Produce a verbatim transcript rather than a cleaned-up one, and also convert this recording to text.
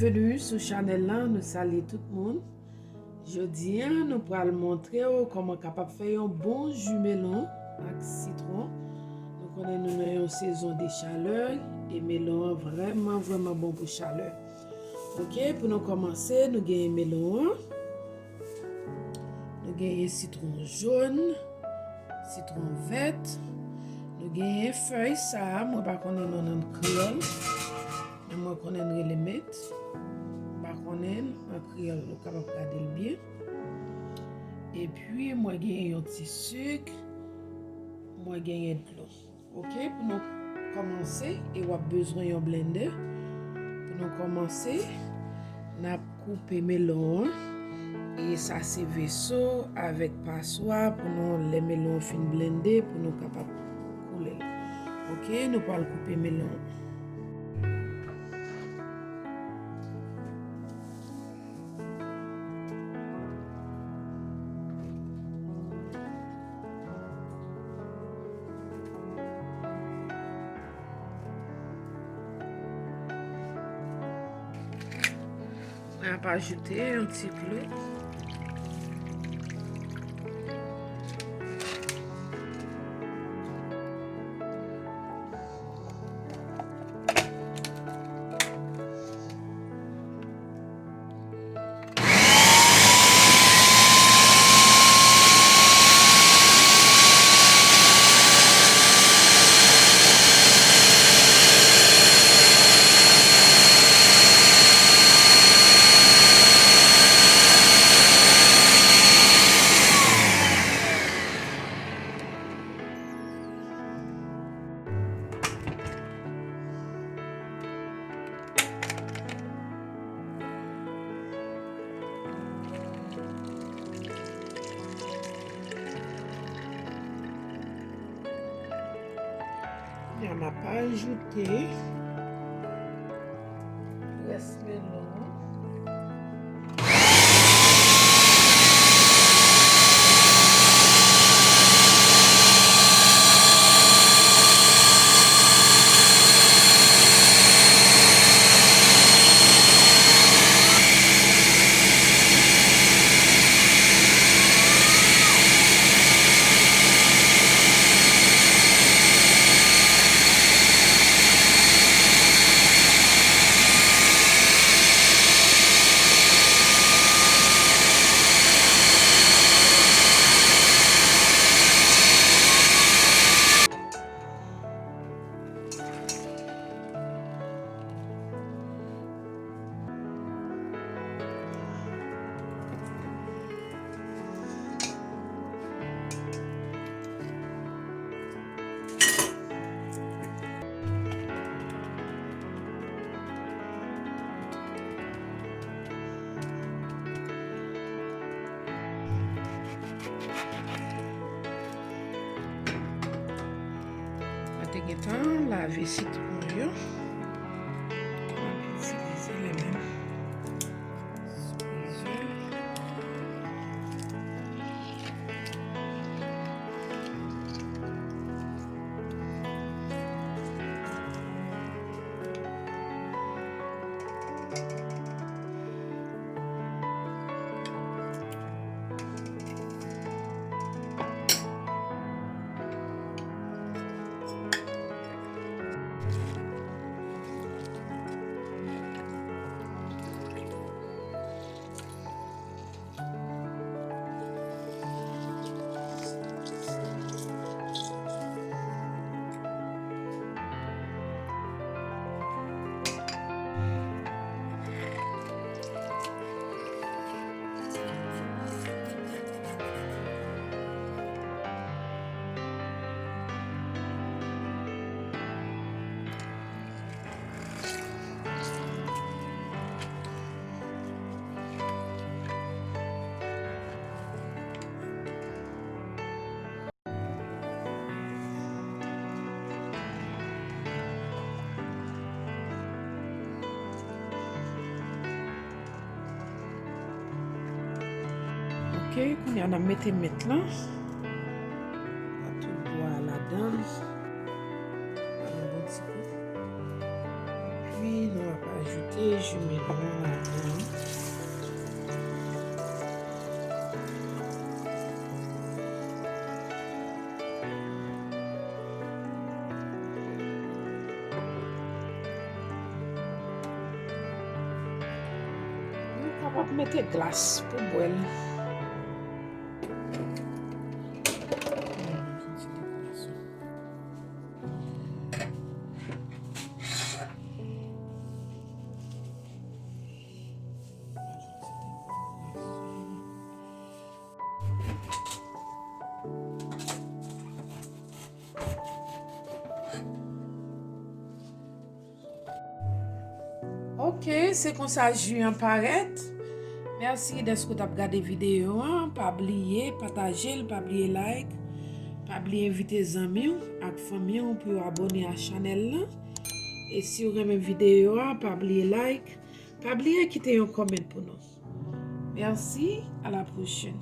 Byenveni sou chanèl lan, nou salye tout moun. Jodi a, nou pral montre w kòman kapab fè yon bon ji melon ak sitwon. Nou konnen nou nan yon sezon de chalè, e melon an vrèman, vrèman bon pou chalè. Oke, pou nou kòmanse, nou genyen melon an. Nou genyen sitwon jòn, sitwon vèt. Nou genyen fèy sa a, mwen pa konnen non l an kreyòl, men mwen konnen l rele mint. M pa konnen l an kreyòl, ou kapab gade l byen. Epi, mwen genyen yon ti sik, mwen genyen dlo. Oke, pou nou kòmanse, e w ap bezwen yon blendè. Pou nou kòmanse, n ap koupe melon an. E sa se veso avèk paswa pou nou, lè melon an fin blende, pou nou kapab koule l. Oke, nou pral koupe melon an. Mwen ap ajoute yon ti dlo. Kounye a m ap ajoute rès melon an. Mwen te gentan lave sitwon yo. Mwen ap itilize lemon. Oke, kounye a n ap mete mint lan. N ap tout bwa a ladan l. Ba l yon bon ti kou. Epi, Epi nou ap ajoute jimèl nou ladan. Nou kapab mete glas pou bwè l. Ok, se konsa ji an parèt. Mèsi dèske w t ap gade videyo an. Pa bliye pataje l, pa bliye like, pa bliye envite zanmi w ak fanmi w pou yo abòne a chanèl lan. E si w renmen videyo a, pa bliye like, pa bliye kite yon kòmant pou nou. Mèsi, a la pwochèn.